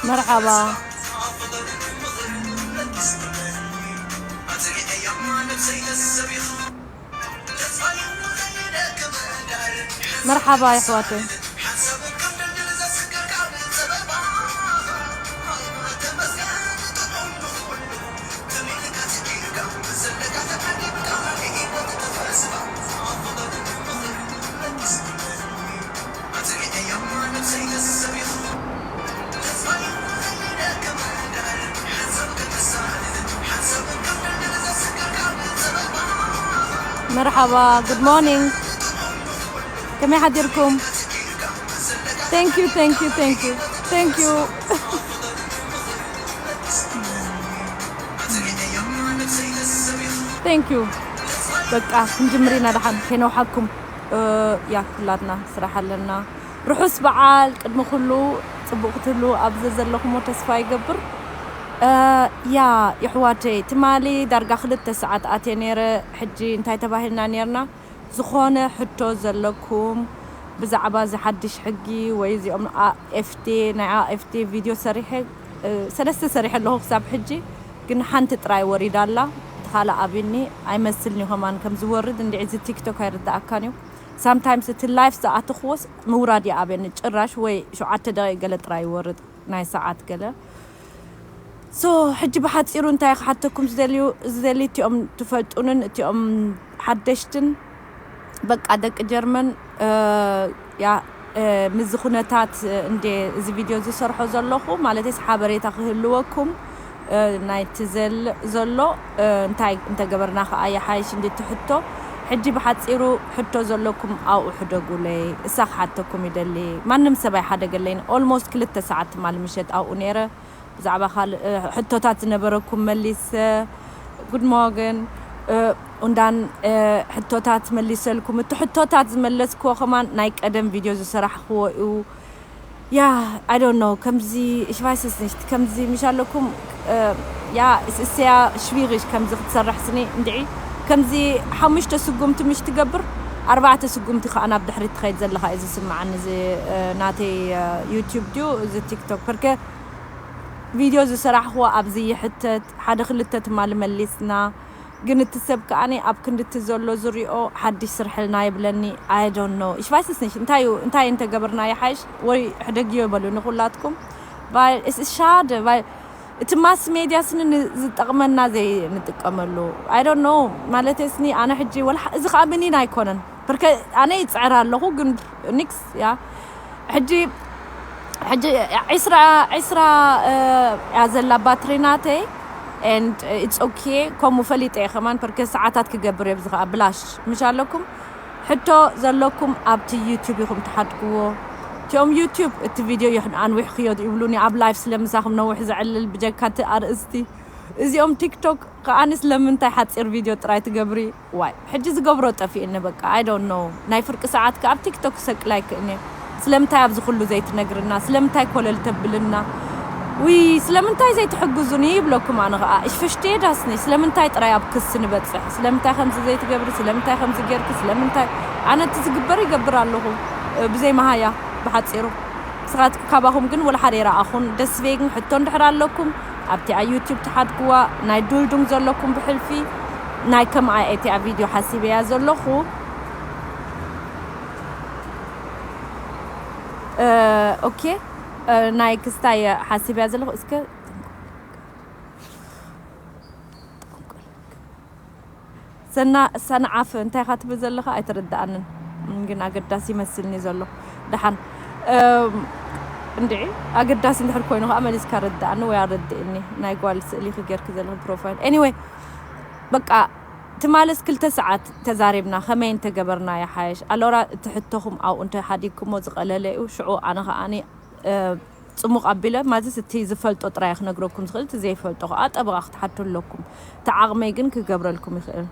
መርሓባ። መርሓባ የሕዋተይ። መርሓባ፣ good morning። ከመይ ሓዲርኩም? Thank you, thank you, thank you, thank you። Thank you። በቃ ክንጅምር ኢና ደሓን ከይነውሓኩም። እ፣ ያ ኩላትና ስራሕ ኣለና። ርሑስ በዓል። ቅድሚ ኩሉ ጽቡቕ ክትህሉ ኣብዚ ዘለኹሞ ተስፋ ይገብር። እ፣ ያ የሕዋተይ፣ ትማሊ ዳርጋ ክልተ ሰዓት ኣትየ ነይረ። ሕጂ እንታይ ተባሂልና ነይርና? ዝኾነ ሕቶ ዘለኩም ብዛዕባ እዚ ሓድሽ ሕጊ ወይ እዚኦም AFT፣ ናይ AFT ቪድዮ ሰሪሐ፣ እ፣ ሰለስተ ሰሪሐ ኣለኹ ክሳብ ሕጂ፣ ግን ሓንቲ ጥራይ ወሪዳ ኣላ። እቲ ካልእ ኣብኒ ኣይመስልኒ ከማን ከም ዝወርድ እንድዒ እዚ ቲክቶክ ኣይርዳኣካን እዩ። ሳምታይምስ እቲ ላይፍ ዝኣተኽዎስ ምውራድ ይኣብየኒ ጭራሽ፣ ወይ ሸውዓተ ደቂቕ ገለ ጥራይ ይወርድ ናይ ሰዓት ገለ። ሶ ሕጂ ብሓጺሩ እንታይ ክሓተኩም ዝደልዩ፣ ዝደሊ እቲኦም ትፈልጡንን እቲኦም ሓደሽትን፣ በቃ ደቂ ጀርመን፣ እ፣ ያ፣ እ፣ ምስዚ ኩነታት፣ እ፣ እንዴ እዚ ቪድዮ ዝሰርሖ ዘለኹ፣ ማለትስ ሓበሬታ ክህልወኩም፣ እ፣ ናይቲ ዘል-፣ ዘሎ፣ እ፣ እንታይ እንተገበርና ከኣ ይሓይሽ እንዴ ትሕቶ። ሕጂ ብሓጺሩ ሕቶ ዘለኩም ኣብኡ ሕደጉለይ፣ እሳ ክሓተኩም ይደሊ። ማንም ሰብ ኣይሓደገለይን። ኦልሞስት ክልተ ሰዓት ትማሊ ምሸት ኣብኡ ነይረ። ብዛዕባ ካልእ፣ እ፣ ሕቶታት ዝነበረኩም መሊሰ። ጉድ ሞርገን፣ እ፣ ኡንዳን፣ እ፣ ሕቶታት መሊሰልኩም። እቲ ሕቶታት ዝመለስክዎ ከማን ናይ ቀደም ቪድዮ ዝሰራሕክዎ እዩ። ያ፣ I don't know፣ ከምዚ፣ ich weiß es nicht፣ ከምዚ ምሽ ኣለኩም፣ እ፣ ያ፣ es ist sehr schwierig ከምዚ ክትሰርሕ ስኒ እንድዒ። ከምዚ ሓሙሽተ ስጉምቲ ምሽ ትገብር፣ ኣርባዕተ ስጉምቲ ከኣ ናብ ድሕሪት ትኸይድ ዘለኻ እዩ ዝስምዓኒ፣ እዚ፣ እ፣ ናተይ፣ እ፣ ዩቱብ ድዩ፣ እዚ ቲክቶክ፣ ፐርከ ቪድዮ ዝሰራሕኽዎ ኣብዚ ይሕተት፣ ሓደ ክልተ ትማሊ መሊስና። ግን እቲ ሰብ ከኣኒ ኣብ ክንዲ እቲ ዘሎ ዝሪኦ ሓድሽ ስርሕልና ይብለኒ። I don't know። Ich weiß es nicht። እንታይ እዩ፣ እንታይ እንተገበርና ይሓይሽ? ወይ ሕደግዮ በሉ ንኹላትኩም። Weil es ist schade፣ weil እቲ ማስ ሜድያ ስኒ ን-፣ ዝጠቕመና ዘይንጥቀመሉ። I don't know። ማለተይ ስኒ ኣነ ሕጂ ወላ ሓ-፣ እዚ ከኣ ብኒን ኣይኮነን። ፐርከ ኣነ ይጽዕር ኣለኹ፣ ግን ኒክስ፣ ያ። ሕጂ፣ ሕጂ ዒስራ፣ ዒስራ፣ እ፣ እያ ዘላ ባትሪ ናተይ። And it's okay። ከምኡ ፈሊጠ እየ ከማን፣ ፐርከ ሰዓታት ክገብር እየ፣ ብዚ ከኣ ብላሽ ምሽ ኣለኩም። ሕቶ ዘለኩም ኣብቲ ዩቱብ ኢኹም ትሓድግዎ። እቲኦም ዩቱብ እቲ ቪድዮ ይሕን ኣንዊሕክዮ ይብሉኒ፣ ኣብ ላይፍ ስለምሳኹም ነውሕ ዘዕልል ብጀካ እቲ ኣርእስቲ። እዚኦም ቲክቶክ ከኣኒ ስለምንታይ ሓጺር ቪድዮ ጥራይ ትገብሪ? ዋይ፣ ሕጂ ዝገብሮ ጠፊእኒ በቃ። I don't know። ናይ ፍርቂ ሰዓት ከኣ ኣብ ቲክቶክ ክሰቅል ኣይክእልን'የ። ስለምንታይ ኣብዚ ኩሉ ዘይትነግርና? ስለምንታይ ኮለል ተብልና? ውይ፣ ስለምንታይ ዘይትሕግዙኒ ይብለኩም ኣነ ኸኣ። Ich verstehe das nicht። ስለምንታይ ጥራይ ኣብ ክሲ ንበጽሕ? ስለምንታይ ከምዚ ዘይትገብሪ? ስለምንታይ ከምዚ ጌርኪ? ስለምንታይ? ኣነ እቲ ዝግበር ይገብር ኣለኹ፣ እ፣ ብዘይ መሃያ፣ ብሓጺሩ። ንስኻትኩም ካባኹም ግን ወላ ሓደ ይረኣኹን። Deswegen ሕቶ እንድሕር ኣለኩም፣ ኣብቲ ኣብ ዩቱብ ትሓድግዋ፣ ናይ ዱልዱም ዘለኩም ብሕልፊ፣ ናይ ከምኣ እቲኣ ቪድዮ ሓሲበያ ዘለኹ። እ፣ ኦኬ፣ እ፣ ናይ ክስታይ ሓሲበያ ዘለኹ። እስከ ሰና-፣ ሰንዓፍ እንታይ ኢኻ ትብል ዘለኻ ኣይተረድኣንን፣ ግን ኣገዳሲ ይመስልኒ ዘሎ። ደሓን፣ እም፣ እንድዒ ኣገዳሲ እንድሕር ኮይኑ ከዓ መሊስካ ረዳእኒ ወይ ኣረድእኒ። ናይ ጓል ስእሊ ክገርክ ዘለኹ ፕሮፋይል። Anyway፣ በቃ ትማልስ ክልተ ሰዓት ተዛሪብና፣ ከመይ እንተገበርና ይሓይሽ። ኣሎራ እቲ ሕቶኹም ኣብኡ እንተ ሓዲግኩሞ ዝቐለለ እዩ። ሽዑ ኣነ ከዓኒ፣ እ፣ ጽሙቕ ኣቢለ፣ ማለትስ እቲ ዝፈልጦ ጥራይ ክነግረኩም ዝኽእል፣ እቲ ዘይፈልጦ ከኣ ጠበቓ ክትሓቱ ኣለኩም። እቲ ዓቕመይ ግን ክገብረልኩም ይኽእል።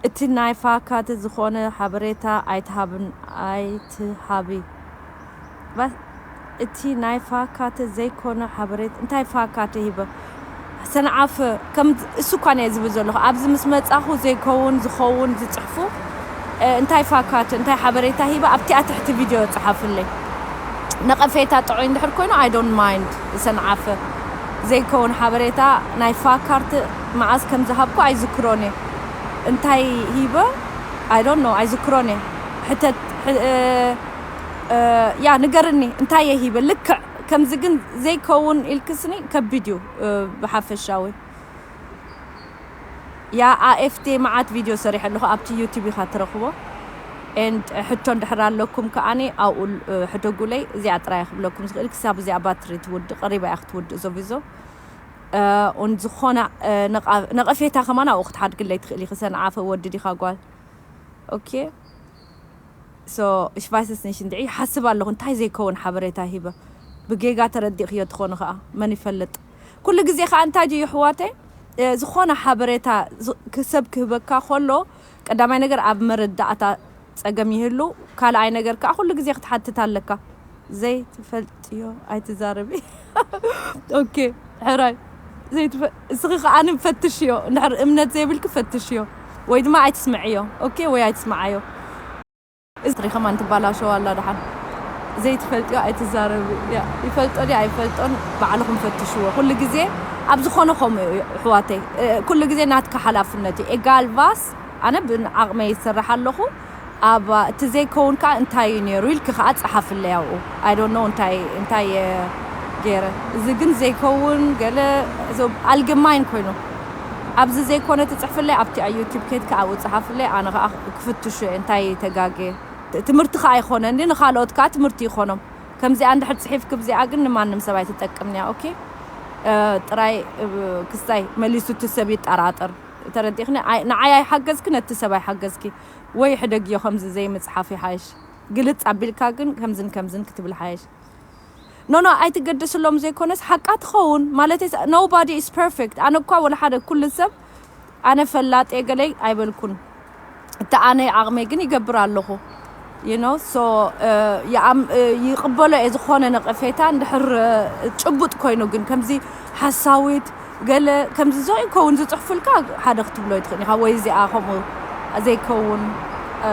እቲ ናይ ፋካት ዝኾነ ሓበሬታ ኣይትሃብን፣ ኣይትሃቢ። ባ-፣ እቲ ናይ ፋካት ዘይኮነ ሓበሬታ፣ እንታይ ፋካት ሂበ? ሰንዓፈ፣ ከም እሱ እኳ ነየ ዝብል ዘለኹ። ኣብዚ ምስ መጻኹ ዘይከውን፣ ዝኸውን፣ ዝጽሕፉ፣ እ፣ እንታይ ፋካት፣ እንታይ ሓበሬታ ሂበ? ኣብቲኣ ትሕቲ ቪድዮ ጸሓፍለይ። ነቐፌታ ጥዑይ እንድሕር ኮይኑ፣ I don't mind፣ ሰንዓፈ። ዘይከውን ሓበሬታ፣ ናይ ፋካርት መዓስ ከም ዝሃብኩ ኣይዝክሮን እየ። እንታይ ሂበ? I don't know፣ ኣይዝክሮን እየ። ሕተት-፣ ሕ-፣ እ፣ እ፣ ያ፣ ንገርኒ፣ እንታይ እየ ሂበ? ልክዕ ከምዚ ግን ዘይከውን ኢልክስኒ ከቢድ እዩ፣ እ፣ ብሓፈሻዊ። ያ፣ A F T መዓት ቪድዮ ሰሪሐ ኣለኹ፣ ኣብቲ ዩቲዩብ ኢኻ ትረኽቦ። And ሕቶ እንድሕር ኣለኩም ከኣኒ ኣብኡ፣ እ፣ ሕደጉለይ። እዚኣ ጥራይ ክብለኩም ዝኽእል፣ ክሳብ እዚኣ ባትሪ ትውድእ፣ ቀሪባ እያ ክትውድእ፣ ዞቪዞ። እ፣ ኡን ዝኾነ፣ እ፣ ነቓ-፣ ነቐፌታ ከማን ኣብኡ ክትሓድግለይ ትኽእል ኢኺ። ሰንዓፈ ወዲ ዲኻ ጓል? ኦኬ። So፣ ich weiß es nicht፣ እንድዒ ይሓስብ ኣለኹ፣ እንታይ ዘይከውን ሓበሬታ ሂበ። ብጌጋ ተረዲእኽዮ ትኾኑ ኸኣ፣ መን ይፈልጥ? ኩሉ ግዜ ኸኣ እንታይ ድዩ፣ ኣሕዋተይ? እ፣ ዝኾነ ሓበሬታ ዝ-፣ ክ-፣ ሰብ ክህበካ ኸሎ፣ ቀዳማይ ነገር ኣብ መረዳእታ ጸገም ይህሉ፣ ካልኣይ ነገር ከኣ ኩሉ ግዜ ክትሓትት ኣለካ። ዘይትፈልጥዮ ኣይትዛረቢ። ኦኬ፣ ሕራይ። ዘይትፈ-፣ እስኺ ከኣ ንፈትሽዮ፣ እንድሕር እምነት ዘይብልኪ ፈትሽዮ፣ ወይ ድማ ኣይትስምዕዮ። ኦኬ፣ ወይ ኣይትስምዓዮ። እዚ ትሪ ከማን ትባላሸው ኣላ ደሓን። ዘይትፈልጥዮ ኣይትዛረቢ። ያ፣ ይፈልጦ ድዩ ኣይፈልጦን ባዕልኹም ፈትሽዎ። ኩሉ ግዜ ኣብ ዝኾነ ከምኡ እዩ፣ ኣሕዋተይ። እ፣ ኩሉ ግዜ ናትካ ሓላፍነት እዩ። ኤጋል ቫስ፣ ኣነ ብዓቕመይ ይሰርሕ ኣለኹ። ኣብ እቲ ዘይከውን ከኣ እንታይ እዩ ነይሩ ኢልኪ ከኣ ጸሓፍለይ ኣብኡ። I don't know እንታይ፣ እንታይ እየ ገይረ። እዚ ግን ዘይከውን ገለ፣ ዞ-፣ ኣልገማይን ኮይኑ። ኣብዚ ዘይኮነ ትጽሕፍለይ፣ ኣብቲ ኣብ ዩቲዩብ ከይድካ ኣብኡ ጸሓፍለይ፣ ኣነ ከኣ ክፍትሾ እየ እንታይ ተጋግየ። ት-፣ ትምህርቲ ከኣ ይኾነኒ፣ ንኻልኦት ከኣ ትምህርቲ ይኾኖም። ከምዚኣ እንድሕር ጽሒፍኪ ብዚኣ ግን ንማንም ሰብ ኣይትጠቅምንያ፣ ኦኬ? እ፣ ጥራይ፣ እ፣ ክስታይ መሊሱ እቲ ሰብ ይጠራጠር። ተረዲእክኒ? ኣይ-፣ ንዓይ ኣይሓገዝኪ፣ ነቲ ሰብ ኣይሓገዝኪ። ወይ ሕደግዮ ከምዚ ዘይምጽሓፍ ይሓይሽ። ግልጽ ኣቢልካ ግን ከምዝን ከምዝን ክትብል ሓይሽ። ኖ፣ ኖ፣ ኣይትገደስሎም ዘይኮነስ ሓቃ ትኸውን። ማለተይ፣ nobody is perfect። ኣነ እኳ ወላ ሓደ ኩሉ ሰብ ኣነ ፈላጥ እየ ገለይ ኣይበልኩን። እቲ ኣነ ዓቕመይ ግን ይገብር ኣለኹ። You know፣ so፣ እ፣ ይኣም-፣ እ፣ ይቕበሎ እየ ዝኾነ ነቐፌታ እንድሕር፣ እ፣ ጭቡጥ ኮይኑ፣ ግን ከምዚ ሓሳዊት ገለ ከምዚ ዘይከውን ዝጽሕፉልካ ሓደ ክትብሎ ይትኽእል ኢኻ፣ ወይ እዚኣ ከምኡ ዘይከውን፣ እ፣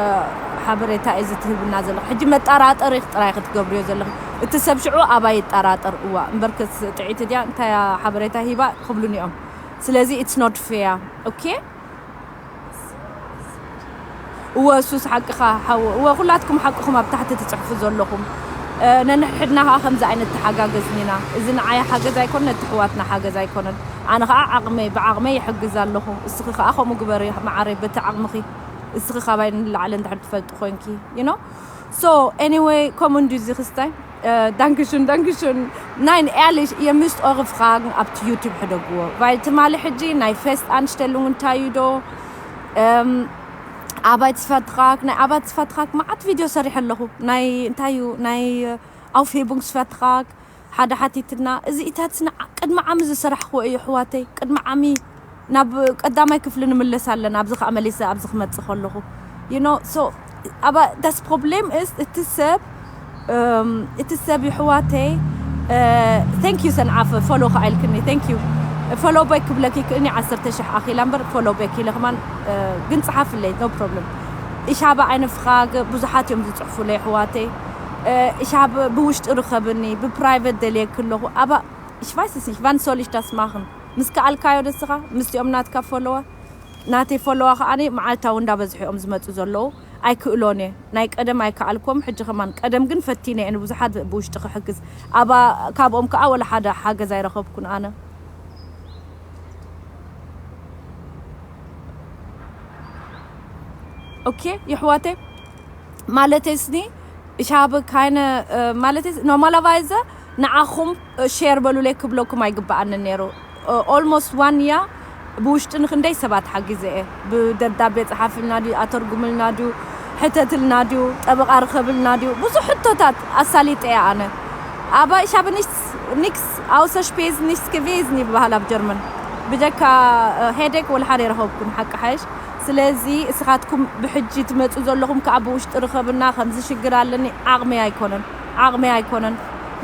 ሓበሬታ እዩ ዝትህብና ዘለኹ። ሕጂ መጠራጠሪ ጥራይ ክትገብርዮ ዘለኹ። እቲ ሰብ ሽዑ ኣባይ ይጠራጠር፣ እዋ፣ እምበርከስ ጥዕይቲ ድያ፣ እንታይ እያ ሓበሬታ ሂባ ክብሉኒ እዮም። ስለዚ it's not fair። ኦኬ? እወ፣ እሱስ ሓቅኻ ሓው። እወ፣ ኩላትኩም ሓቅኹም ኣብ ታሕቲ ትጽሕፉ ዘለኹም። እ፣ ነንሕድና ከኣ ከምዚ ዓይነት ተሓጋገዝን ኢና። እዚ ንዓይ ሓገዝ ኣይኮነን፣ ነቲ ኣሕዋትና ሓገዝ ኣይኮነን። ኣነ ከኣ ዓቕመይ፣ ብዓቕመይ ይሕግዝ ኣለኹ። እስኺ ከኣ ከምኡ ግበሪ መዓረይ፣ በቲ ዓቕምኺ። እስኺ ካባይ ንላዕሊ እንድሕር ትፈልጢ ኮንኪ፣ you know? So, anyway, ከምኡ እንድዩ እዚ ክስታይ። Äh, danke schön, danke schön. Nein, ehrlich, ihr müsst eure Fragen ab YouTube ሕደግዎ። Weil ትማሊ ሕጂ ናይ Festanstellung እንታይ እዩ ዶ? Ähm, Arbeitsvertrag፣ ናይ Arbeitsvertrag መዓት ቪድዮ ሰሪሐ ኣለኹ። ናይ እንታይ እዩ? ናይ፣ äh፣ Aufhebungsvertrag ሓደ ሓቲትና። እዚ ኢታት ስነ-፣ ቅድሚ ዓሚ ዝሰራሕክዎ እዩ፣ ኣሕዋተይ። ቅድሚ ዓሚ ናብ ቀዳማይ ክፍሊ ንምለስ ኣለና። ኣብዚ ከኣ መሊሰ ኣብዚ ክመጽእ ከለኹ። You know፣ so፣ aber das Problem ist፣ እቲ ሰብ፣ እም፣ እቲ ሰብ ይሕዋተይ፣ እ፣ thank you ሰንዓፈ፣ follow ከኣ ኢልክኒ፣ thank you። Follow back ክብለኪ ክእኒ፣ ዓሰርተ ሽሕ ኣኺላ እምበር፣ follow back ኢለ ከማን፣ እ፣ ግን ጸሓፍለይ፣ no problem። Ich habe eine Frage፣ ብዙሓት እዮም ዝጽሕፉለይ፣ ኣሕዋተይ። እ፣ ich habe፣ ብውሽጢ ርኸብኒ፣ ብፕራይቨት ደልየኪ ኣለኹ። Aber ich weiß es nicht፣ wann soll ich das machen? ምስ ከኣልካዮ ንስኻ፣ ምስቲኦም ናትካ ፎሎዋ፣ ናተይ ፎሎዋ ከኣኒ መዓልታዊ እንዳበዝሑ እዮም ዝመጹ ዘለዉ። ኣይክእሎን እየ። ናይ ቀደም ኣይከኣልኩም፣ ሕጂ ከማን። ቀደም ግን ፈቲነ እየ ንብዙሓት ብውሽጢ ክሕግዝ። ኣባ፣ ካብኦም ከኣ ወላ ሓደ ሓገዝ ኣይረኸብኩን ኣነ። ኦኬ፣ የሕዋተይ፣ ማለተይ ስኒ፣ ich habe keine፣ እ፣ ማለተይ፣ normalerweise ንዓኹም ሼር በሉለይ ክብለኩም ኣይግብኣንን ነይሩ። Almost one year ብውሽጢ ንክንደይ ሰባት ሓጊዘ እየ። ብደብዳቤ ጸሓፍልና ድዩ፣ ኣተርጉምልና ድዩ፣ ሕተትልና ድዩ፣ ጠበቓ ርኸብልና ድዩ፣ ብዙሕ ሕቶታት ኣሳሊጠ እየ ኣነ። Aber ich habe nichts, nichts außer Spesen, nichts gewesen ይበሃል ኣብ ጀርመን። ብጀካ ሄደክ ወላ ሓደ ይረኸብኩን ሓቂ ሓይሽ። ስለዚ እስኻትኩም ብሕጂ ትመጹ ዘለኹም ከዓ ብውሽጢ ርኸብና፣ ከምዚ ሽግር ኣለኒ፣ ዓቕሚ ኣይኮነን፣ ዓቕሚ ኣይኮነን፣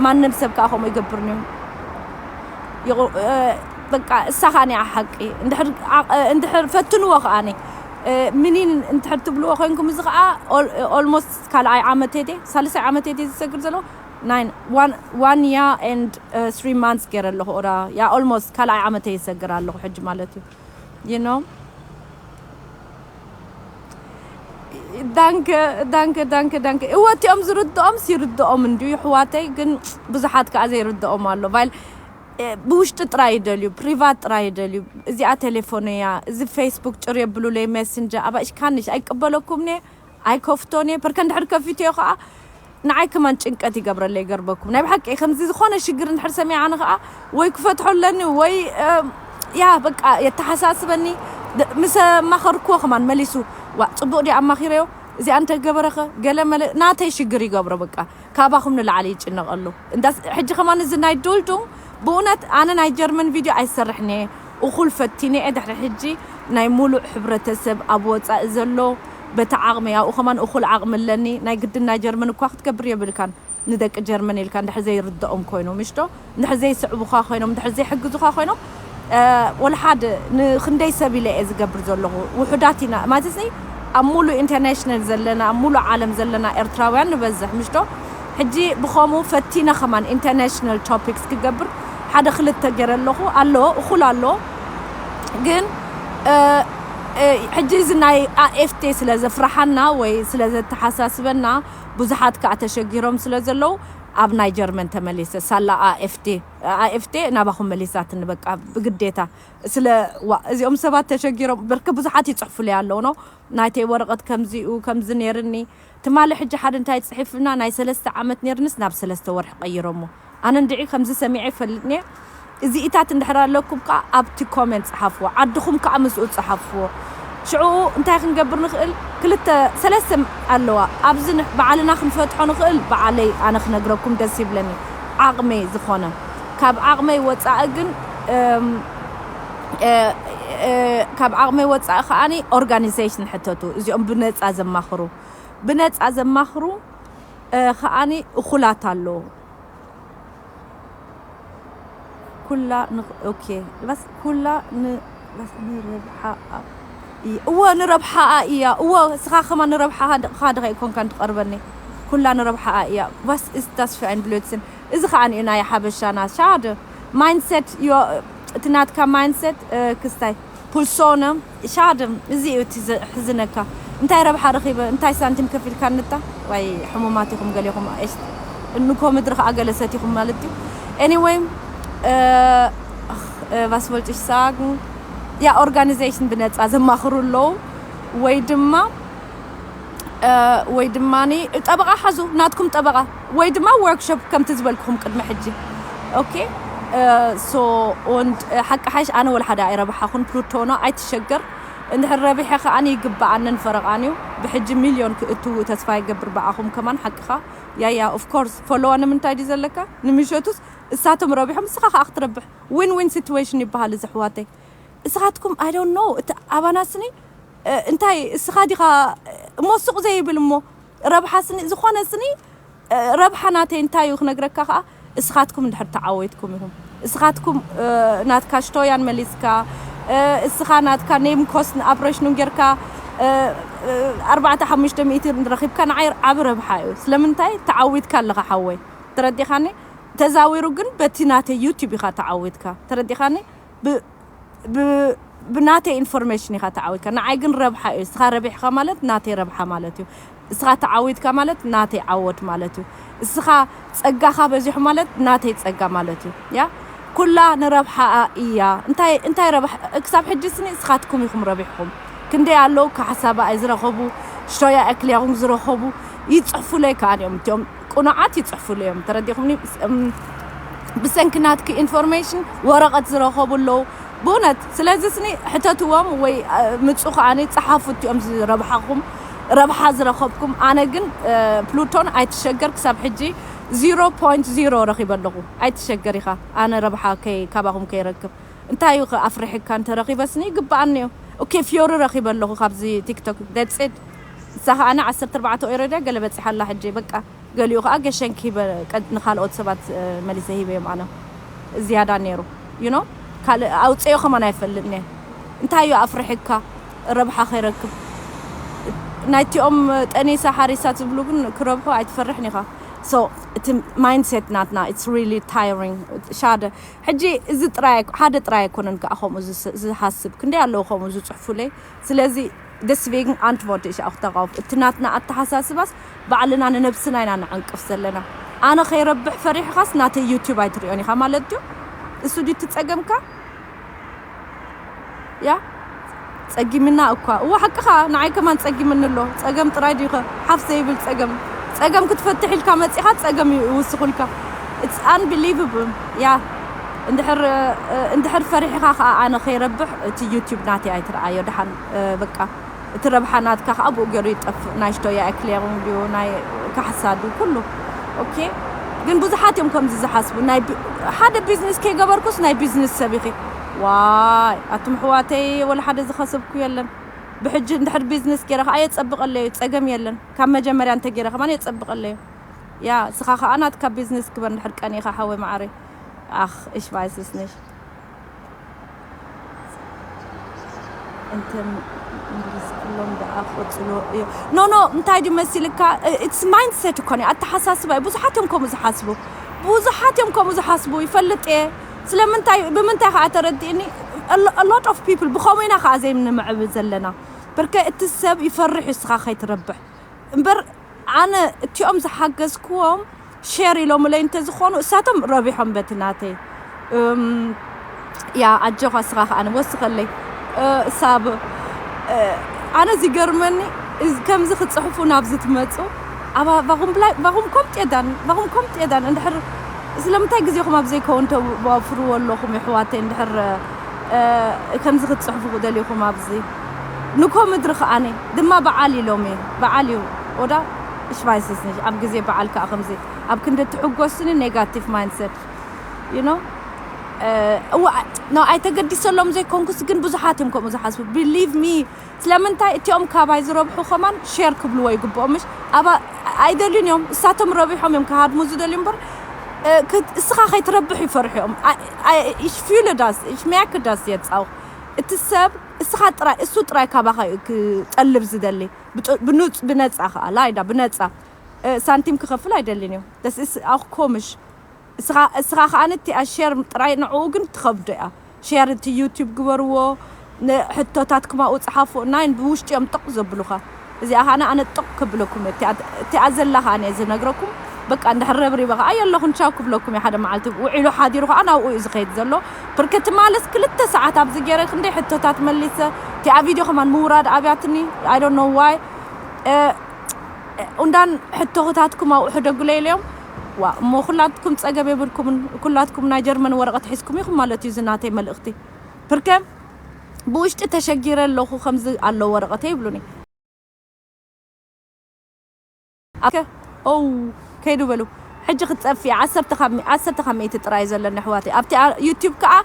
ማንም ሰብ ከዓ ከምኡ ይገብርኒ እዩ። ይቑ- እ፣ በቃ እሳ ኸኣ እኒኣ ሓቂ። እንድሕር ዓ- እ፣ እንድሕር ፈትንዎ ኸኣ እኒ እ፣ ምኒን እንድሕር ትብልዎ ኮይንኩም፣ እዚ ኸኣ ኦል- ኦልሞስት ካልኣይ ዓመት ሄደ፣ ሳልሳይ ዓመት ሄደ ዝሰግር ዘለኹ። Nine, one, one year and three months ገይረ ኣለኹ። ኦራ ያ ኦልሞስት ካልኣይ ዓመት ይሰግር ኣለኹ ሕጂ ማለት እዩ። You know? ዳንከ ዳንከ ዳንከ ዳንከ። እወ እቲኦም ዝርድኦም ይርድኦም እንድዩ ይሕዋተይ፣ ግን ብዙሓት ከዓ ዘይርድኦም ኣሎ። ቫይል ብውሽጢ ጥራይ ይደልዩ፣ ፕሪቫት ጥራይ ይደልዩ። እዚኣ ቴሌፎን እያ፣ እዚ ፌስቡክ ጭር የብሉለይ፣ ሜስንጀር ኣባሽ ካንሽ ኣይቀበለኩም ነ ኣይከፍቶን እየ። ፐርከ እንድሕር ከፊትዮ ከዓ ንዓይ ከማን ጭንቀት ይገብረለይ። ገርበኩም ናይ ብሓቂ ከምዚ ዝኾነ ሽግር እንድሕር ሰሚዐ ኣነ ከዓ ወይ ክፈትሖ ኣለኒ ወይ እ፣ ያ በቃ የተሓሳስበኒ። ድ- ምስ ኣማኸርክዎ ከማን መሊሱ ዋ ፅቡቕ ድዩ ኣማኺረዮ፣ እዚኣ እንተገበረኸ ገለ መለ ናተይ ሽግር ይገብሮ። በቃ ካባኹም ንላዕሊ ይጭነቐሉ። እንዳስ ሕጂ ከማን እዚ ናይ ዱልዱም ብእውነት ኣነ ናይ ጀርመን ቪድዮ ኣይሰርሕን እየ። እኹል ፈቲነ እየ። ድሕሪ ሕጂ ናይ ሙሉእ ሕብረተሰብ ኣብ ወፃኢ ዘሎ በቲ ዓቕመይ ኣብኡ ከማን እኹል ዓቕሚ ኣለኒ። ናይ ግድን ናይ ጀርመን እኳ ክትገብር የብልካን። ንደቂ ጀርመን ኢልካ እንድሕር ዘይርድኦም ኮይኖም ምሽቶ እንድሕር ዘይስዕቡኻ ኮይኖም እንድሕር ዘይሕግዙኻ ኮይኖም እ፣ ወላ ሓደ ንክንደይ ሰብ ኢለ እየ ዝገብር ዘለኹ። ውሑዳት ኢና ማለት ሲ ኣብ ሙሉእ ኢንተርናሽናል ዘለና ኣብ ሙሉእ ዓለም ዘለና ኤርትራውያን ንበዝሕ ምሽቶ። ሕጂ ብኸምኡ ፈቲነ ከማን ኢንተርናሽናል ቶፒክስ ክገብር ሓደ ክልተ ገይረ ኣለኹ። ኣለዎ እኹል ኣለዎ። ግን እ፣ እ፣ ሕጂ እዚ ናይ ኣኤፍቴ ስለ ዘፍርሓና ወይ ስለ ዘተሓሳስበና ብዙሓት ከዓ ተሸጊሮም ስለ ዘለዉ ኣብ ናይ ጀርመን ተመሊሰ ሳላ ኣኤፍቴ ኣኤፍቴ ናባኹም መሊሳትኒ በቃ ብግዴታ። ስለ ዋ እዚኦም ሰባት ተሸጊሮም ብርክ ብዙሓት ይፅሕፉለይ ኣለዉ ነው ናይተይ ወረቐት ከምዚኡ ከምዚ ነይርኒ። ትማሊ ሕጂ ሓደ እንታይ ፅሒፍና ናይ ሰለስተ ዓመት ነይርንስ ናብ ሰለስተ ወርሒ ቀይሮሞ። ኣነ እንድዒ ከምዚ ሰሚዐ ይፈልጥኒ እዚኢታት እንድሕር ኣለኩም ከዓ ኣብቲ ኮሜንት ፀሓፍዎ፣ ዓድኹም ከዓ ምስኡ ፀሓፍዎ። ሽዑ እንታይ ክንገብር ንኽእል? ክልተ ሰለስተ ኣለዋ። ኣብዚ ን- ባዕልና ክንፈትሖ ንኽእል፣ ባዕለይ ኣነ ክነግረኩም ደስ ይብለኒ፣ ዓቕመይ ዝኾነ። ካብ ዓቕመይ ወፃኢ ግን እም፣ እ፣ እ፣ ካብ ዓቕመይ ወፃኢ ከዓኒ ኦርጋኒዜሽን ሕተቱ። እዚኦም ብነፃ ዘማኽሩ ብነፃ ዘማኽሩ እ፣ ከዓኒ እኹላት ኣለዉ። ኩላ ንኽ- ኦኬ፣ በስ ኩላ ን- በስ ንረብሓኣ እያ። እወ ንረብሓኣ እያ። እወ እስኻ ከማን ንረብሓኻ ድ- ኻ ድኻ ይኮንካን ትቐርበኒ። ኩላ ንረብሓኣ እያ። Was ist das für ein Blödsinn? እዚ ከዓ ንዩ ናይ ሓበሻና ሻደ ማይንድሰት ዮ እቲ ናትካ ማይንድሰት ክስታይ ፑልሶነ ሻደ እዚ እዩ እቲ ዘሕዝነካ። እንታይ ረብሓ ረኺበ እንታይ ሳንቲም ከፊልካ ንታ ወይ ሕሙማት ኢኹም ገሌኹም እሽት እንኮ ምድሪ ከዓ ገለሰት ኢኹም ማለት እዩ። Anyway was wollte ich sagen? ያ ኦርጋኒዜሽን ብነፃ ዘማኽሩ ኣለዉ ወይ ድማ እ፣ ወይ ድማ ጠበቓ ሓዙ ናትኩም ጠበቓ ወይ ድማ ወርክሾፕ ከምቲ ዝበልኩኹም ቅድሚ ሕጂ። ኦኬ ሶ ሓቂ ሓሽ ኣነ ወላ ሓደ ኣይረብሓኹን ፕሉቶኖ ኣይትሸገር። እንድሕር ረቢሐ ከዓኒ ይግብኣንን ፈረቓን እዩ። ብሕጂ ሚልዮን ክእትዉ ተስፋ ይገብር ብኣኹም ከማን ሓቅኻ። ያያ ኦፍኮርስ ፎሎዋ ንምንታይ ድዩ ዘለካ ንምሸቱስ እሳቶም ረቢሖም እስኻ ከዓ ክትረብሕ ዊን ዊን ሲትዌሽን ይበሃል እዚ ኣሕዋተይ። እስኻትኩም ኣይ ዶንት ኖ እቲ ኣባናስኒ እንታይ እስኻ ዲኻ እሞ ሱቕ ዘይብል እሞ ረብሓ ስኒ ዝኾነ ስኒ ረብሓ ናተይ እንታይ እዩ ክነግረካ ከዓ እስኻትኩም እንድሕር ተዓወትኩም ኢኹም እስኻትኩም ናትካ ሽቶያን መሊስካ እስኻ ናትካ ኔም ኮስት ንኣፕሬሽኑን ጌርካ ኣርባዕተ ሓሙሽተ ሚእቲ ረኺብካ ንዓይ ዓብ ረብሓ እዩ ስለምንታይ ተዓዊትካ ኣለኻ ሓወይ ተረዲኻኒ ተዛዊሩ ግን በቲ ናተይ ዩቲብ ኢኻ ተዓዊትካ ተረዲኻኒ ብናተይ ኢንፎርሜሽን ኢኻ ተዓዊትካ ንዓይ ግን ረብሓ እዩ እስኻ ረቢሕኻ ማለት ናተይ ረብሓ ማለት እዩ እስኻ ተዓዊትካ ማለት ናተይ ዓወት ማለት እዩ እስኻ ጸጋኻ በዚሑ ማለት ናተይ ጸጋ ማለት እዩ ያ ኩላ ንረብሓኣ እያ እንታይ እንታይ ረብሓ ክሳብ ሕጂ ስኒ እስኻትኩም ኢኹም ረቢሕኹም ክንደይ ኣለዉ ካሕሳባ ዝረኸቡ ሽቶያ ኣክልያኹም ዝረኸቡ ይጽሕፉለይ ከኣ እዮም እቲኦም ቅኑዓት ይጽሕፉሉ እዮም ተረዲኹምኒ ብሰንኪ ናትኪ ኢንፎርሜሽን ወረቐት ዝረኸቡ ኣለዉ። ብእውነት ስለዚ ስኒ ሕተትዎም ወይ ምፁ ከዓኒ ፀሓፉ እቲኦም ዝረብሓኹም ረብሓ ዝረኸብኩም። ኣነ ግን ፕሉቶን ኣይትሸገር ክሳብ ሕጂ ዜሮ ፖይንት ዜሮ ረኺበ ኣለኹ። ኣይትሸገር ኢኻ ኣነ ረብሓ ካባኹም ከይረክብ። እንታይ እዩ ኣፍርሕካ እንተረኺበስኒ ይግብኣኒ እዩ። ኦኬ ፊዮሪ ረኺበ ኣለኹ ካብዚ ቲክቶክ ደፅድ ንሳ ከዓኒ ዓሰርተ ኣርባዕተ ኦረድያ ገለ በፂሓላ ሕጂ በቃ ገሊኡ ከዓ ገሸንክ ሂበ ንካልኦት ሰባት መሊሰ ሂበ እዮም ኣነ ዝያዳ ነይሩ ዩ ካልእ ኣውፅኦ ከማን ኣይፈልጥን እየ እንታይ እዩ ኣፍርሕካ ረብሓ ከይረክብ ናይቲኦም ጠኒሳ ሓሪሳ ዝብሉ ግን ክረብሑ ኣይትፈርሕን ኢኻ እቲ mindset ናትና it's really tiring ሻደ ሕጂ እዚ ጥራይ ሓደ ጥራይ ኣይኮነን ከዓ ከምኡ ዝሓስብ ክንደይ ኣለዉ ከምኡ ዝፅሕፉለይ ስለዚ deswegen antworte ich auch darauf እቲ ናትና ኣተሓሳስባስ ባዕልና ንነብስና ኢና ንዕንቅፍ ዘለና ኣነ ከይረብሕ ፈሪሕኻስ ናተይ ዩቲብ ኣይትሪኦን ኢኻ ማለት ድዩ እሱ ድዩ ትፀገምካ ያ ጸጊምና እኳ እዋ ሓቅኻ ንዓይ ከማን ጸጊምኒ ኣሎ ጸገም ጥራይ ድዩ ሓፍ ዘይብል ጸገም ጸገም ክትፈትሕ ኢልካ መጺኻ ጸገም ይውስኹልካ it's unbelievable ያ እንድሕር እንድሕር ፈሪሕኻ ከዓ ኣነ ከይረብሕ እቲ ዩቲብ ናተይ ኣይትረኣዮ ድሓን በቃ እቲ ረብሓ ናትካ ከዓ ብኡ ገይሩ ይጠፍእ ናይ ሽቶ የኣክሌሩን ድዩ ናይ ካሕሳ ድዩ ኩሉ ኦኬ ግን ብዙሓት እዮም ከምዚ ዝሓስቡ ናይ ሓደ ቢዝነስ ከይገበርኩስ ናይ ቢዝነስ ሰብ ኢኺ ዋይ ኣቱም ኣሕዋተይ ወላ ሓደ ዝኸሰብኩ የለን ብሕጂ እንድሕር ቢዝነስ ገይረ ከዓ የፀብቐለይ እዩ ፀገም የለን ካብ መጀመርያ እንተገይረ ከማን የፀብቐለይ እዩ ያ እስኻ ከዓ ናትካ ቢዝነስ ግበር እንድሕር ቀኒእኻ ሓወይ መዓረይ ኣኽ እሽ ቫይስስ ነሽ እንትን እንግሊዝ ክሎም ደኣ ክቕጽሎ እዮ ኖ ኖ እንታይ ድዩ መሲልካ it's mindset እኮ ነው ኣተሓሳስባ እዩ ብዙሓት እዮም ከምኡ ዝሓስቡ ብዙሓት እዮም ከምኡ ዝሓስቡ ይፈልጥ እየ ስለምንታይ ብምንታይ ከዓ ተረዲእኒ a lot of people ብኸምኡ ኢና ከዓ ዘይንምዕብል ዘለና ብርከ እቲ ሰብ ይፈርሕ እዩ እስኻ ከይትረብሕ እምበር ኣነ እቲኦም ዝሓገዝክዎም ሸር ኢሎምለይ እንተዝኾኑ እሳቶም ረቢሖም በቲ ናተይ ያ ኣጆኻ እስኻ ከዓ ወስኸለይ ሳብ ኣነ ዝገርመኒ ከምዚ ክፅሕፉ ናብዚ ትመፁ ኣባ ቫኹም ብላይ ቫኹም ኮም ጤዳን ቫኹም ኮም ጤዳን እንድሕር ስለምንታይ ግዜኹም ኣብ ዘይከውን ተዋፍርዎ ኣለኹም ይሕዋተይ እንድሕር ከምዚ ክትፅሕፉ ክደልኹም ኣብዚ ንኮ ምድሪ ከዓኒ ድማ በዓል ኢሎም እዩ በዓል እዩ ኦዳ እሽ ቫይስስ ነሽ ኣብ ግዜ በዓል ከዓ ከምዚ ኣብ ክንዲ ትሕጎስኒ negative mindset you know እዋ no ኣይተገዲሰሎም ዘይኮንኩስ ግን ብዙሓት እዮም ከምኡ ዝሓስቡ believe me ስለምንታይ እቲኦም ካባይ ዝረብሑ ከማን ሼር ክብልዎ ይግብኦም ምሽ ኣባ ኣይደልዩን እዮም እሳቶም ረቢሖም እዮም ክሃድሙ ዝደልዩ እምበር እስኻ ከይትረብሕ ይፈርሑ እዮም ich fühle das ich merke das jetzt auch እቲ ሰብ እስኻ ጥራይ እሱ ጥራይ ካባኻ ክጠልብ ዝደሊ ብነፃ ከዓ ላይዳ ብነፃ ሳንቲም ክኸፍል ኣይደልን እዩ das ist auch komisch እስኻ ከዓ ነቲኣ ሸር ጥራይ ንዕኡ ግን ትኸብዶ እያ ሸር እቲ ዩቲብ ግበርዎ ሕቶታትኩም ኣብኡ ፀሓፉ ናይ ብውሽጢ እዮም ጥቕ ዘብሉኻ እዚኣ ከዓ ኣነ ጥቕ ከብለኩም እቲኣ ዘላ ከዓ እየ ዝነግረኩም በቃ እንድሕር ረብሪበ ከዓ የለኹን ቻው ክብለኩም እየ ሓደ መዓልቲ ውዒሉ ሓዲሩ ከዓ ናብኡ እዩ ዝኸይድ ዘሎ ብርክቲ ማለስ ክልተ ሰዓት ኣብዚ ገይረ ክንደይ ሕቶታት መሊሰ እቲኣ ቪድዮ ከማን ምውራድ ኣብያትኒ I don't know why እንዳን ሕቶኽታትኩም ኣብኡ ሕደጉለይ ኢለዮም ዋ እሞ ኩላትኩም ፀገብ የብልኩምን ኩላትኩም ናይ ጀርመን ወረቐት ሒዝኩም ኢኹም ማለት እዩ ዝናተይ መልእኽቲ ብርከ ብውሽጢ ተሸጊረ ኣለኹ ከምዚ ኣሎ ወረቐተ ይብሉኒ ኣከ ኦ ከይዱ በሉ ሕጂ ክትጠፊ ዓሰርተ ካብ ሚእቲ ጥራይ ዘለኒ ኣሕዋተይ ኣብቲ ዩቲብ ከዓ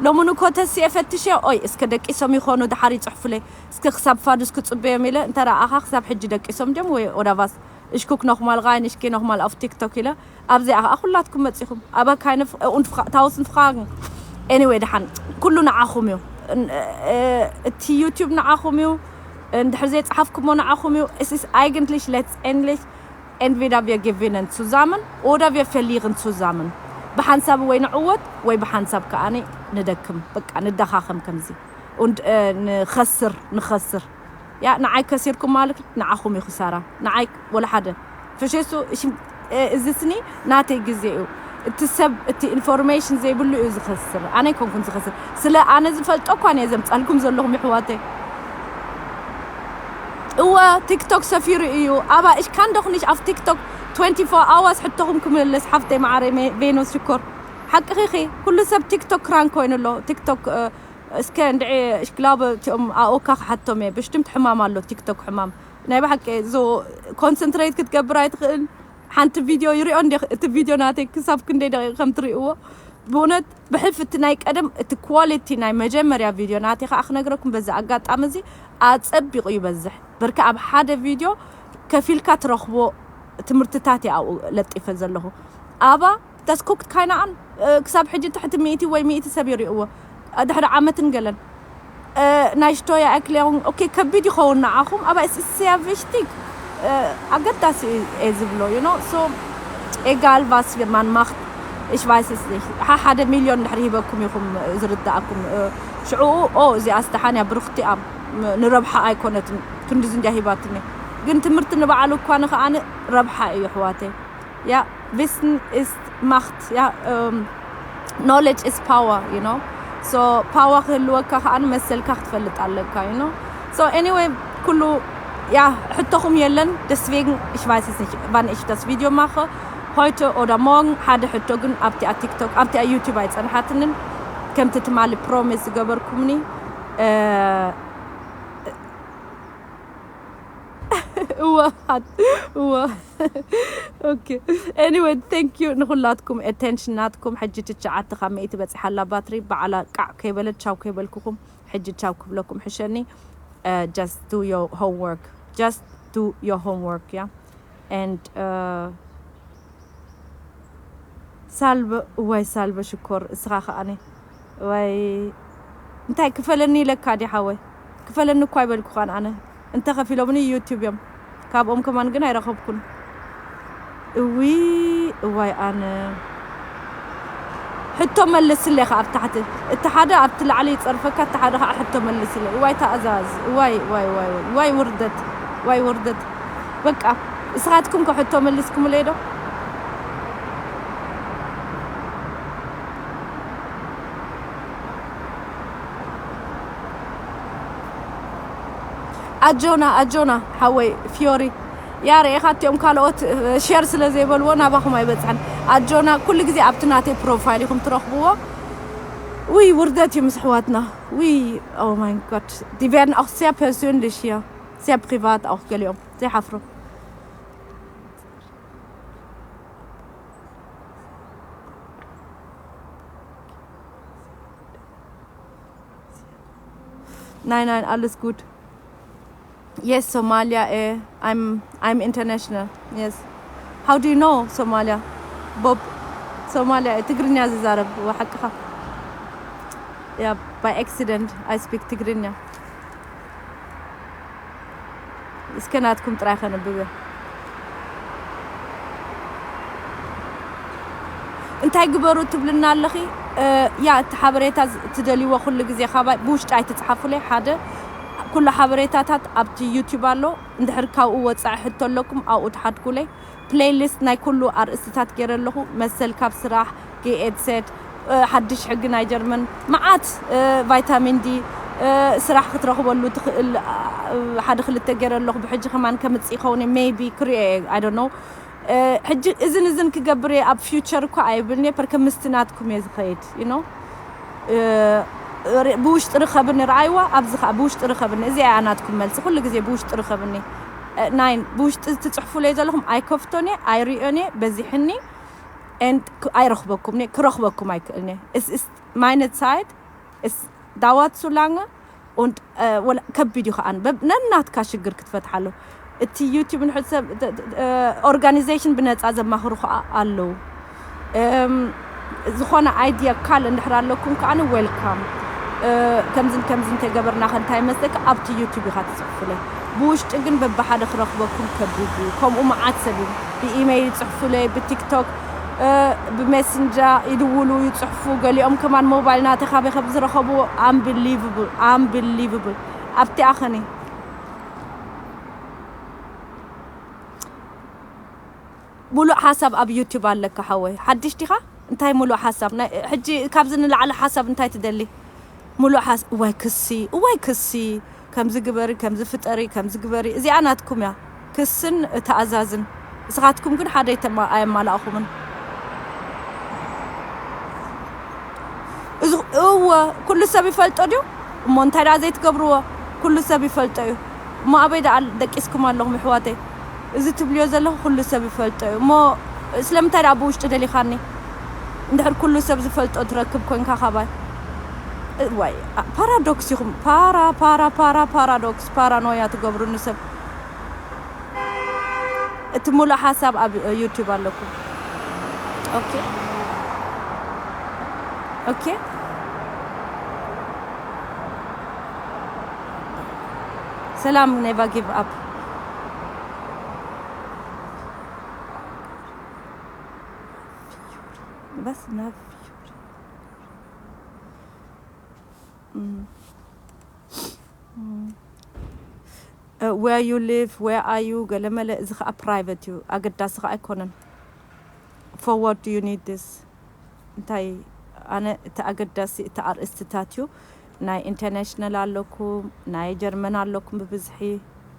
ሎሚ ንኮ ተስየ ፈትሸ ኦይ እስከ ደቂሶም ይኾኑ ድሓር ይፅሕፉለይ እስከ ክሳብ ፋዱስ ክፅበዮም ኢለ እንተ ረኣኻ ክሳብ ሕጂ ደቂሶም ድዮም ወይ ኦዳቫስ እሽኩክ ኖኽማል ራይን እሽኪ ኖኽማል ኣፍ ቲክቶክ ኢለ ኣብዚኣ ከዓ ኩላትኩም መፂኹም ኣባ ካይነ ታውስን ፍኻግን anyway ድሓን ኩሉ ንዓኹም እዩ እቲ ዩቲብ ንዓኹም እዩ እንድሕር ዘይፀሓፍኩሞ ንዓኹም እዩ es ist eigentlich letztendlich entweder wir gewinnen zusammen oder wir verlieren zusammen ብሓንሳብ ወይ ንዕወት ወይ ብሓንሳብ ከዓኒ ንደክም በቃ ንደኻኸም ከምዚ ንኸስር ንኸስር ያ ንዓይ ከሲርኩም ማለት ንዓኹም እዩ ክሳራ ንዓይ ወላ ሓደ ፈሸሱ እዚ ስኒ ናተይ ግዜ እዩ እቲ ሰብ እቲ ኢንፎርሜሽን ዘይብሉ እዩ ዝኸስር ኣነ ይኮንኩን ዝኸስር ስለ ኣነ ዝፈልጦ እኳ እየ ዘምፃልኩም ዘለኹም ይሕዋተይ እወ ቲክቶክ ሰፊሩ እዩ ኣባ ich kann doch nicht auf TikTok twenty-four hours ሕቶኹም ክምልስ ሓፍተይ መዓረይ ቬኖስ ሽኮር ሓቅኺ ኺ፣ ኩሉ ሰብ ቲክቶክ ክራን ኮይኑ ኣሎ። ቲክቶክ፣ እ፣ እስከ እንድዒ እሽክላበ እቲኦም ኣኦካ ክሓቶም እየ። ብሽትምት ሕማም ኣሎ፣ ቲክቶክ ሕማም። ናይ ብሓቂ ዞ ኮንሰንትሬት ክትገብር ኣይትኽእል። ሓንቲ ቪድዮ ይሪኦ እንዲ እቲ ቪድዮ ናተይ ክሳብ ክንደይ ደቂቕ ከም ትሪእዎ። ብእውነት ብሕልፊ እቲ ናይ ቀደም እቲ ኳሊቲ ናይ መጀመርያ ቪድዮ ናተይ ከዓ ክነግረኩም በዚ ኣጋጣሚ እዚ ኣጸቢቑ ይበዝሕ። በርካ ኣብ ሓደ ቪድዮ ከፊልካ ትረኽቦ ትምህርትታት እየ ኣብኡ ለጢፈ ዘለኹ። ኣባ Das guckt keiner an. ክሳብ ሕጂ ትሕቲ ሚእቲ ወይ ሚእቲ ሰብ ይርእዎ። ድሕሪ ዓመትን ገለን። ናይ ሽቶያ Erklärung, okay, ከቢድ ይኸውን ንዓኹም፣ aber es ist sehr wichtig. ኣገዳሲ እየ ዝብሎ, you know. So egal was man macht, ich weiß es nicht. ሓ ሓደ ሚልዮን ድሕሪ ሂበኩም ኢኹም ዝርዳእኩም። ሽዑኡ ኦ እዚኣ ስተሓንያ ብርኽቲ እያ፣ ንረብሓ ኣይኮነትን፣ ክንድዚ እንድያ ሂባትኒ። ግን ትምህርቲ ንባዕሉ እኳ ንኸኣነ ረብሓ እዩ ኣሕዋተይ። Ja, Wissen ist Macht. Ja, ähm, knowledge is power, you know. So power ክህልወካ ከኣ መሰልካ ክትፈልጥ ኣለካ, you know. So anyway, ኩሉ ያ ሕቶኹም የለን። Deswegen, ich weiß es nicht, wann ich das Video mache, heute oder morgen. ሓደ ሕቶ ግን ኣብቲ ኣብ ቲክቶክ ኣብቲ ኣብ ዩቲዩብ ኣይጸንሓትንን፣ ከምቲ ትማሊ ፕሮሚስ ዝገበርኩምኒ። እወ፣ እወ። Okay, anyway, thank you ንኹላትኩም ኣቴንሽን ናትኩም። ሕጂ ትሽዓተ ካብ ሚእቲ በጺሓ ኣላ ባትሪ። በዓላ ቃዕ ከይበለት ቻው ከይበልኩኹም፣ ሕጂ ቻው ክብለኩም ሕሸኒ። Just do your homework, just do your homework, yeah. And ሳልበ፣ እዋይ ሳልበ ሽኮር፣ እስኻ ከኣኒ፣ ወይ እንታይ ክፈለኒ ኢለካ ዲ ሓወይ? ክፈለኒ እኳ ኣይበልኩኻን ኣነ። እንተ ከፊሎምኒ ዩቲዩብ እዮም። ካብኦም ከማን ግን ኣይረኸብኩን። እዊ፣ እዋይ ኣነ። ሕቶ መልስለይ ከኣ ኣብ ታሕቲ። እቲ ሓደ ኣብቲ ላዕሊ ይጸርፈካ፣ እቲ ሓደ ከኣ ሕቶ መልስለይ። እዋይ ተኣዛዝ፣ እዋይ፣ እዋይ፣ እዋይ፣ እዋይ፣ እዋይ ውርደት፣ እዋይ ውርደት። በቃ፣ እስኻትኩም ከ ሕቶ መልስኩምለይ ዶ? ኣጆና፣ ኣጆና፣ ሓወይ ፊዮሪ። ያ፣ ርኢኻ እቲኦም ካልኦት፣ እ፣ ሼር ስለ ዘይበልዎ ናባኹም ኣይበጽሕን። ኣጆና፣ ኩሉ ግዜ ኣብቲ ናተይ ፕሮፋይል ኢኹም ትረኽብዎ። ውይ፣ ውርደት እዩ ምስ ኣሕዋትና። ውይ፣ oh mein Gott. Die werden auch sehr persönlich hier, sehr privat auch ገሊኦም። ዘይሓፍሩ። Nein, nein, alles gut. Yes, Somalia, eh, I'm, I'm international. Yes. How do you know Somalia? Bob, Somalia, eh, ትግርኛ ዝዛረብ፣ ወሓቅኻ። Yeah, by accident, I speak ትግርኛ። እስከ ናትኩም ጥራይ ከንብብ እየ። እንታይ ግበሩ ትብልና ኣለኺ? እ፣ ያ፣ እቲ ሓበሬታ ዝ-፣ ትደልይዎ ኩሉ ግዜ ካባይ ብውሽጢ ኣይትጽሓፉለይ። ሓደ፣ ኩሉ ሓበሬታታት ኣብቲ ዩቲዩብ ኣሎ። እንድሕር ካብኡ ወጻኢ ሕቶ ኣለኩም፣ ኣብኡ ትሓድጉለይ። ፕሌይሊስት ናይ ኩሉ ኣርእስትታት ገይረ ኣለኹ። መሰል ካብ ስራሕ፣ ጌኤት ሴት፣ እ፣ ሓድሽ ሕጊ ናይ ጀርመን፣ መዓት፣ እ፣ ቫይታሚን ዲ፣ እ፣ ስራሕ ክትረኽበሉ ትኽእል፣ እ፣ ሓደ ክልተ ገይረ ኣለኹ። ብሕጂ ከማን ከምጽእ ይኸውን እየ፣ ሜይቢ ክሪኦ እየ፣ I don't know። እ፣ ሕጂ እዝን እዝን ክገብር እየ ኣብ ፊውቸር እኳ ኣይብልን እየ፣ ፐርከ ምስቲ ናትኩም እየ ዝኸይድ፣ you know። እ፣ ር-፣ ብውሽጢ ርኸብኒ፣ ረኣይዋ፣ ኣብዚ ኸኣ ብውሽጢ ርኸብኒ። እዚኣ እያ ናትኩም መልሲ፣ ኩሉ ግዜ ብውሽጢ ርኸብኒ። እ፣ ናይን፣ ብውሽጢ ትጽሕፉለይ ዘለኹም ኣይከፍቶን እየ፣ ኣይርእዮን እየ፣ በዚሕኒ፣ and ክ-፣ ኣይረኽበኩምን እየ፣ ክረኽበኩም ኣይክእልን እየ። Es ist meine Zeit, es dauert zu lange und፣ እ፣ ወላ ከቢድ እዩ ከኣ፣ በብ-፣ ነናትካ ሽግር ክትፈትሓሉ። እቲ ዩቲዩብ ንሕድ ሰብ፣ እ፣ ኦርጋኒዜሽን ብነጻ ዘማኽሩ ከኣ ኣለዉ። እም፣ ዝኾነ ኣይድያ ካል እንድሕር ኣለኩም ከኣ ዌልካም። እ፣ ከምዝን ከምዝን እንተገበርና ከ እንታይ መስለካ ኣብቲ ዩቲዩብ ኢኻ ትጽሕፉለይ። ብውሽጢ ግን በብሓደ ክረኽበኩም ከቢድ እዩ። ከምኡ መዓት ሰብ እዩ። ብኢሜይል ይጽሕፉለይ፣ ብቲክቶክ፣ እ፣ ብሜስንጀር ይድውሉ፣ ይጽሕፉ። ገሊኦም ከማን ሞባይል ናተይ ካበይ ከም ዝረኸብዎ፣ unbelievable፣ unbelievable። ኣብቲ ኣኸኒ ሙሉእ ሓሳብ ኣብ ዩቲዩብ ኣለካ ሓወይ። ሓድሽ ዲኻ? እንታይ ሙሉእ ሓሳብ? ናይ፣ ሕጂ ካብዚ ንላዕሊ ሓሳብ እንታይ ትደሊ? ሙሉእ ሓስ-፣ እዋይ ክሲ፣ እዋይ ክሲ፣ ከምዚ ግበሪ፣ ከምዚ ፍጠሪ፣ ከምዚ ግበሪ። እዚኣ ናትኩም እያ። ክስን ተኣዛዝን። ንስኻትኩም ግን ሓደ ኣይተማ-፣ ኣየማላእኹምን። እወ፣ ኩሉ ሰብ ይፈልጦ ድዩ? እሞ እንታይ ደኣ ዘይትገብርዎ? ኩሉ ሰብ ይፈልጦ እዩ። እሞ ኣበይ ደኣ ደቂስኩም ኣለኹም ኣሕዋተይ? እዚ ትብልዮ ዘለኹ ኩሉ ሰብ ይፈልጦ እዩ። እሞ ስለምንታይ ደኣ ብውሽጢ ደሊኻኒ? እንድሕር ኩሉ ሰብ ዝፈልጦ ትረክብ ኮንካ ካባይ? እ፣ ዋይ፣ ፓራዶክስ ኢኹም። ፓራ፣ ፓራ፣ ፓራ፣ ፓራዶክስ፣ ፓራኖያ ትገብሩኒ ሰብ። እቲ ሙሉእ ሓሳብ ኣብ ዩቲዩብ ኣለኩም። ኦኬ። ኦኬ። ሰላም፣ ኔቫ ጊቭ ኣፕ። በስ ናብ where you live, where are you፣ ገለመለ፣ እዚ ኸዓ ፕራይቨት እዩ፣ ኣገዳሲ ኸዓ ኣይኮነን። For what do you need this? እንታይ፣ ኣነ እቲ ኣገዳሲ እቲ ኣርእስትታት እዩ። ናይ ኢንተርናሽናል ኣለኩም፣ ናይ ጀርመን ኣለኩም፣ ብብዝሒ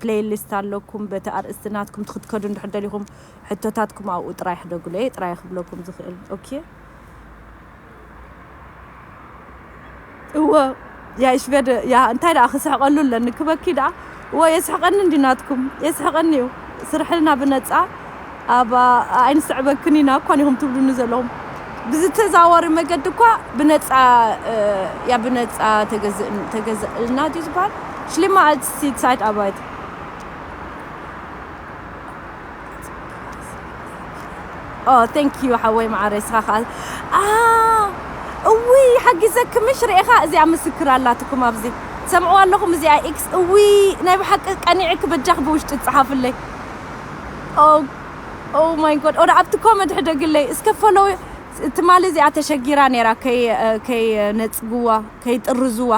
ፕሌይሊስት ኣለኩም። በቲ ኣርእስቲ ናትኩም ትክትከዱ እንድሕር ደሊኹም ሕቶታትኩም ኣብኡ ጥራይ ሕደጉለይ፣ ጥራይ ክብለኩም ዝኽእል። ኦኬ። እወ፣ ያ፣ ich werde፣ ያ፣ እንታይ ደኣ ክስሕቐሉ ኣለኒ፣ ክበኪ ደኣ። እወ፣ የስሕቐኒ እንዲ ናትኩም፣ የስሕቐኒ እዩ። ስርሕልና ብነጻ፣ ኣብ ኣይንስዕበክን ኢና እኳ ኢኹም ትብሉኒ ዘለኹም። ብዝተዛወሪ መገዲ እኳ ብነጻ፣ እ፣ ያ፣ ብነጻ ተገዝእ-፣ ተገዝእልና ድዩ ዝበሃል? Schlimmer als die Zeitarbeit። ኦ፣ thank you ሓወይ መዓረይ፣ እስኻ ኸዓ። ኣ፣ እውይ፣ ሓጊዘኪ ምሽ ርኤኻ፣ እዚኣ ምስክር ኣላትኩም ኣብዚ። ሰምዕዋ ኣለኹም እዚኣ ኤክስ። እውይ፣ ናይ ብሓቂ ቀኒዕኪ፣ በጃኺ ብውሽጢ ጸሓፍለይ። ኦ፣ oh my God። ኦዳ ኣብቲ ኮመንት ሕደግለይ። እስከ ፎሎው፣ ትማሊ እዚኣ ተሸጊራ ነይራ፣ ከይ-፣ ከይነጽግዋ፣ ከይጥርዝዋ።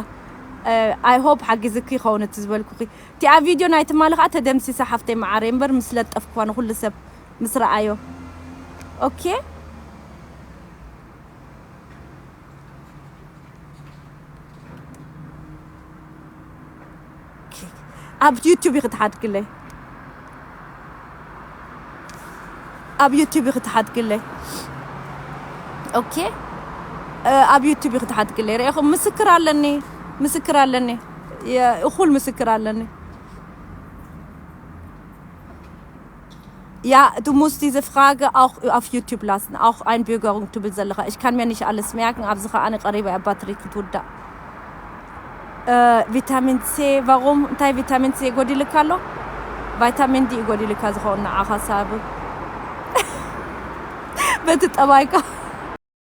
I hope ሓጊዝኪ ይኸውን እቲ ዝበልኩኺ። እቲኣ ቪድዮ ናይ ትማሊ ኸዓ ተደምሲሳ ሓፍተይ መዓረይ፣ እምበር ምስ ለጠፍኩዋ ንኹሉ ሰብ ምስ ረኣዮ። ኦኬ? ኦኬ። ኣብ ዩቲዩብ ኢኺ ትሓድግለይ። ኣብ ዩቲዩብ ኢኺ ትሓድግለይ። ኦኬ? እ፣ ኣብ ዩቲዩብ ኢኺ ትሓድግለይ። ርኢኹም፣ ምስክር ኣለኒ፣ ምስክር ኣለኒ። የ-፣ እኹል ምስክር ኣለኒ። Ja, du musst diese Frage auch auf YouTube lassen, auch Einbürgerung ትብል ዘለኻ። Ich kann mir nicht alles merken፣ ኣብዚ ኸዓ ኣነ ቀሪባ እያ ባትሪ ክትውዳእ። እ፣ ቪታሚን ሲ፣ warum፣ እንታይ ቪታሚን ሲ ጎዲልካ ኣሎ? ቫይታሚን ዲ ጎዲልካ ዝኸውን ንዓኻ ሳብ። በቲ ጠባይካ።